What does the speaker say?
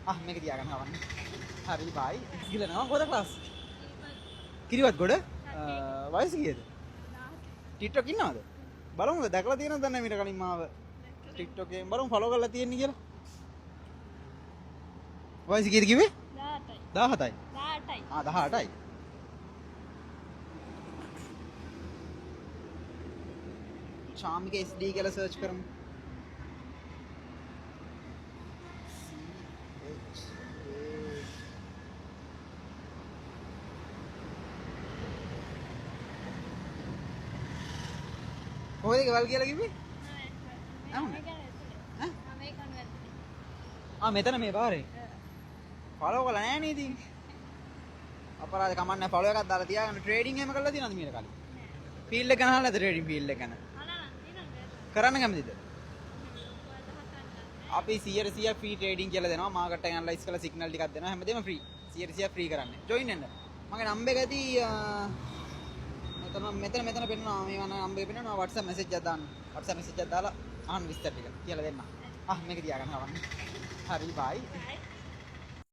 ආ, මේක තියාගන්න කවන්නේ. හරි, බයි. ගිහලා නම කොහොද ක්ලාස්? කිරිවත් ගොඩ. වයස කීයද? ටික්ටොක් ඉන්නවද? බලමුද, දැකලා තියෙනවද දන්නේ මීට කලින් මාව ටික්ටොක් එකෙන්? බලමු ෆලෝ කරලා තියෙන්නේ කියලා. වයස කීයද කිව්වේ? 18යි. 17යි. 18යි. ආ, 18යි. චාමික SD කියලා සර්ච් කරමු. C H A. කොහෙද ගෙවල් කියලා කිව්වේ? ඇහුණා? ඈ? ආ, මෙතන මේ පාරේ. ෆලෝ කරලා නෑ නේද ඉතින්? අපරාධ, කමක් නෑ, ෆලෝ එකක් දාලා තියාගන්න. ට්‍රේඩින් එහෙම කරලා තියෙනවද මීට කලින්? ෆීල්ඩ් එක ගැන අහලා නැද්ද, ට්‍රේඩින් ෆීල්ඩ් එක ගැන? කරන්න කැමතිද? අපි 100% ෆ්‍රී ට්‍රේඩින් කියලා දෙනවා. මාකට් එක ඇනලයිස් කරලා සිග්නල් ටිකක් දෙනවා. හැමදේම ෆ්‍රී. 100% ෆ්‍රී කරන්නේ. ජොයින් වෙන්න. මගේ නම්බර් එක ඇති මෙතන මෙතන මෙතන පෙන්වනවා. මේ වන නම්බර් එක පෙන්වනවා. WhatsApp message එකක් දාන්න. WhatsApp message එකක් දාලා අහන්න විස්තර ටික කියලා දෙන්න. ආ, මේක තියාගන්න කවන්නේ. හරි, බයි.